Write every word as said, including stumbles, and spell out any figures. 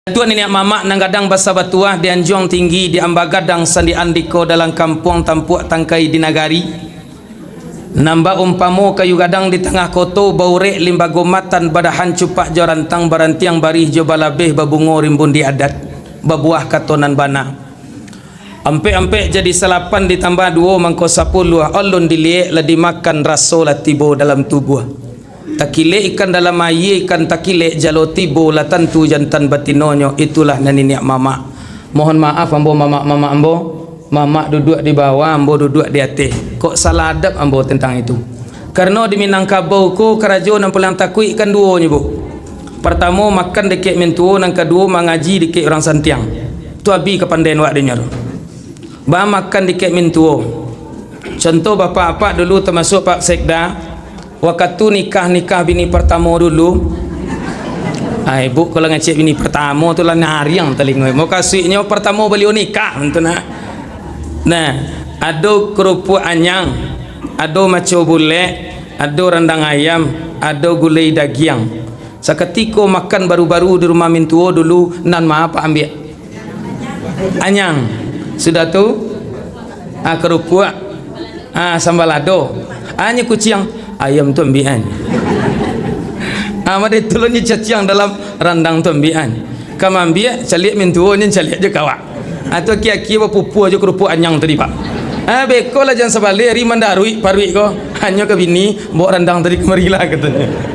Datuak niniak mamak nan gadang basa batuah di anjuang tinggi, di amba gadang sandi andiko dalam kampuang tampuak tangkai di nagari. Nan baumpamo kayu gadang di tangah koto, baurek limbago matan, badahan cupak jo rantang, barantiang barih jo balabeh, babungo rimbun di adat, babuah kato nan bana. Ampek-ampek jadi salapan ditambah duo mangko sapuluah, alun diliek lah dimakan, raso lah tibo dalam tubuah. Takilek ikan dalam aia, ikan takilek jalo tibo, lah tantu jantan batinonyo, itulah nan niniak mamak. Mohon maaf ambo mamak-mamak ambo, mamak duduak di bawah, ambo duduak di ateh. Kok salah adab ambo tentang itu? Karano di Minangkabau ko karajo nan paliang takuik kan duo nyo, Bu. Partamo makan dikek mintuo, nan kaduo mangaji dikek urang santiang. Tu abi kapandaian wak dinyo tu. Ba makan dikek mintuo. Contoh bapak-bapak dulu, tamasuak Pak Sekda, wakatu nikah-nikah bini partamo dulu. Ai, Bu, kalau ngecek bini partamo tu lah nariang talingo. Mukasuiknyo partamo baliau nikah tu nah. Nah, ado kerupuk anyang, ado maco bulek, ado randang ayam, ado gulai dagiang. Sakatiko makan baru-baru di rumah mintuo dulu, nan ma Pak ambiak? Anyang. Sudah tu, ah, kerupuk, ah, sambal lado. Ah, nyo kuciang, ayam tu ambiak an. Ah, made tu lo nyo caciang dalam randang tu ambiak an. Ka maambiak, caliak mintuo, nyo caliak jo kawak. Ah, tu aki-aki bapupua jo kerupuk anyang tadi, Pak. Ah, beko lah jan sabaleh, ari mandaruik paruik ko. Hanyo ka bini, bawa randang tadi kamari lah, katonyo.